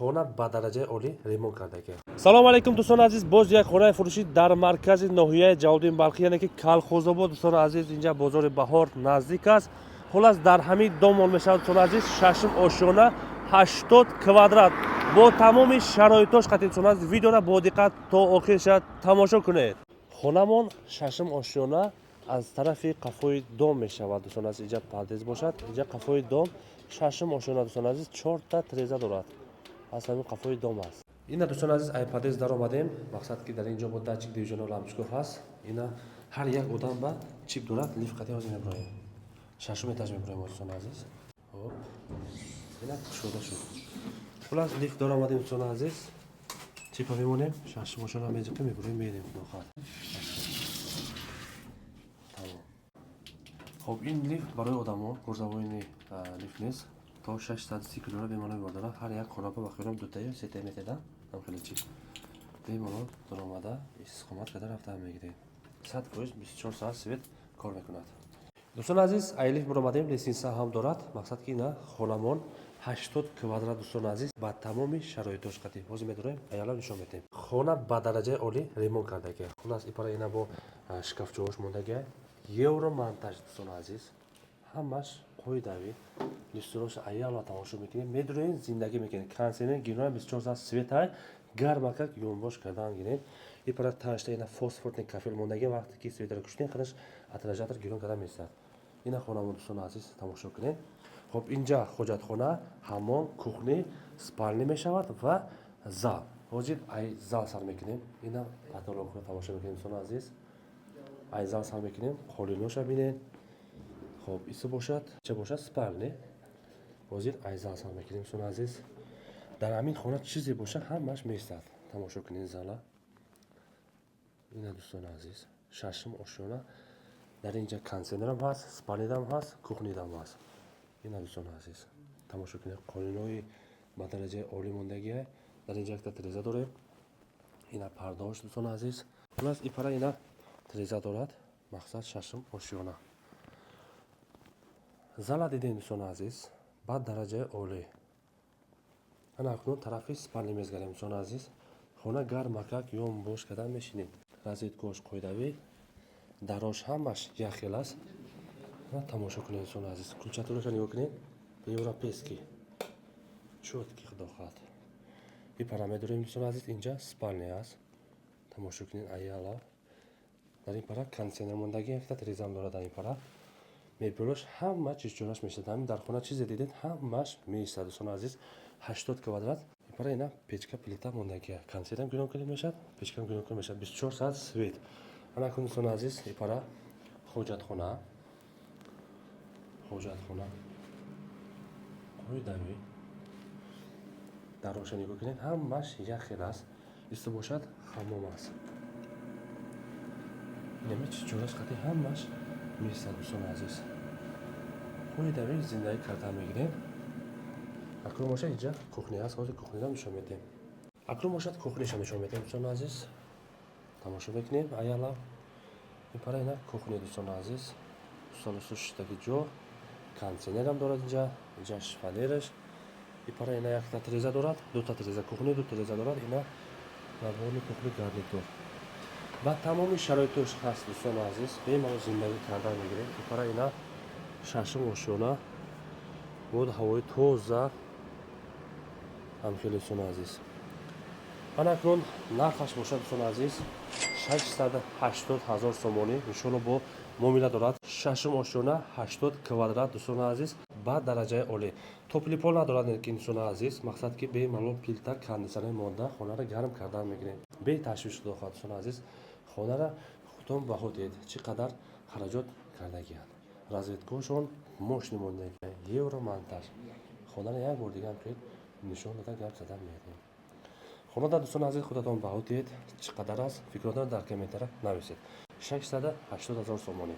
Хона ба дараҷаи олӣ ремонт кардагия. Салому алайкум, дӯстони азиз! Боз як хонаи фурӯшӣ дар маркази ноҳияи Ҷалолиддин Балхӣ, яъне ки Калхозобод. Дӯстони азиз, инҷа бозори Баҳор наздик аст. Хулас, дар ҳамин домон мешавад, дӯстони азиз. Шашум ошёна, 80 квадрат, бо тамоми шароитош қатӣ. Дӯстони азиз, видеора бо диққат то охир шавад тамошо кунед. Хонамон шашум ошёна, аз тарафи қафои дом мешавад. Дӯстони азиз, инҷа подъезд бошад, инҷа қафои дом, шашум ошёна. Дӯстони азиз, чорта тиреза дорад, аз ҳамин қафои дом аст. Ина, дӯстони азиз, ай подъезд даромадем. Мақсад, ки дар ин ҷо бо датчик движения, лампочка ҳаст. Ина, ҳар як одам ба чип дорад. Лифт қати ҳозир меброем, шашум этаж меброем, дӯстони азиз. Хоб, ина, кушода шуд. Хулас, лифт даромадем, дӯстони азиз, чипа мемонем, шашум ошёна меҷиқем, меброем, мерем худохоҳад. Тамом. Хоб, ин лифт барои одамо, грузовой лифт нест. То 630 килора бемалол мебардорад. Ҳар як хона ба хиёлам дутаю сетая метеда, ам хеле чи бемалол даромада, истиқомат карда, рафта мегиред. 100%, 24 соат свет кор мекунад. Дӯстони азиз, ай лифт баромадем, лестница ҳам дорад. Мақсад, ки ина хонамон 80 квадрат, дӯстони азиз, ба тамоми шароитош қатӣ. Ҳозир медорем, аялам нишон медиҳем. Хона ба дараҷаи олӣ ремонт кардагия. Хулас, ипара ина бо шкафчаҳош мондагия, евромонтаж. Дӯстони азиз, ҳамаш қоидавӣ. Люстроша аяла тамошо мекунем, медуроен, зиндагӣ мекунем. Кондиционер гирона, 24 соат свет ай, гармакак ёнбош кардан гирем. Ипара ташта ина фосфорный кафел мондагия. Вақте ки светро куштем, худаш отражатор гирон карда месад. Ина хонамон, дӯстони азиз, тамошо кунем. Хоб, инҷа ҳоҷатхона, ҳаммом, кухня, спальня мешавад ва зал. Ҳозир ай зал сар мекунем. Ина потолокро тамошо мекунем, дӯстони азиз. Ай зал сар мекунем, қолиноша бинед. Хоб, исо бошад, ча бошад, спальня. Ҳозир ай зал сар мекунем, дӯстони азиз. Дар ҳамин хона чизе боша, ҳамаш меистад. Тамошо кунед зала. Ина, дӯстони азиз, шашум ошёна. Дар инҷа кондиционерам ҳаст, спальнидам ҳаст, кухнидам ҳаст. Ина, дӯстони азиз, тамошо кунед, қолинои ба дараҷаи олӣ мондагия. Дар инҷа якта тиреза дорем, ина пардаош, дӯстони азиз. Хулас, ипара ина тиреза дорад. Мақсад, шашум ошёна. Зала дидем, дӯстони азиз, ба дараҷаи олӣ. Ана, акнун тарафи спальня мезгарем, дӯстони азиз. Хона гармакак ём бош карда мешинед. Розеткош қоидавӣ, дарош ҳамаш якхел аст. Тамошо кунед, дӯстони азиз, кулчатураша нигоҳ кунед, европейский, чёткий. Худо хоҳад, и пара медорем, дӯстони азиз. Инҷа спальня аст, тамошо кунед аяла. Дар ин пара кондиционер мондагӣ, якта тирезаам дорад. Дар ин пара мебелош ҳама чизчораш мешавад. Ҳамин дар хона чизе дидед, ҳамаш меистад, дӯстони азиз. 80 квадрат. Ин пара ина печка, плита мондагия. Кондиционерам гирон кунед мешавад, печкам гирон кунед мешавад, 24 соат свет. Ана акун, дӯстони азиз, ин пара ҳоҷатхона. Ҳоҷатхона қоидавӣ, дароша нигоҳ кунед, ҳамаш як хел аст. Исто бошад, ҳаммом аст. Инами чизчораш қати ҳамаш меистад, дӯстони азиз. Қоидавӣ зиндагӣ карда мегирем. Акнун бошад, инҷа кухня аст. Ҳозир кухнядам нишон медиҳем. Акнун бошад, кухняша нишон медиҳем, дӯстони азиз. Тамошо мекунем аяла. Ин пара ина кухня, дӯстони азиз. Столусу шиштаги ҷо, кондиционерам дорад инҷа. Инҷа шифоньераш. И пара ина якта тиреза дорад, дута тиреза, кухня ду тиреза дорад. Ина наборный кухня, гарнитур ба тамоми шароитош ҳаст, дӯстони азиз. Бемалол зиндагӣ кардан мегирем. И пара ина шашум ошёна, боду ҳавои тоза ҳам хеле, дӯстони азиз. Ана, акнун нархаш бошад, дӯстони азиз, 680 ҳазор сомонӣ. Иншоалло, бо муомила дорад. Шашум ошёна, 80 квадрат, дӯстони азиз, ба дараҷаи олӣ. Тёплый пол надорад, ки, дӯстони азиз, мақсад, ки бемалол плита, кондиционер монда, хонаро гарм кардан мегирем беташвиш. Худо хоҳад, дӯстони азиз, хонара худтон баҳо диҳед, чӣ қадар хараҷот кардагианд. Розеткошон мощный мондаги, евромонтаж. Хонара як бор дигаам ки нишон дода, гап задан меҳем. Хонада, дӯстони азиз, худатон баҳо диҳед, чӣ қадар аст. Фикротон дар комментария нависед. 680 ҳазор сомонӣ.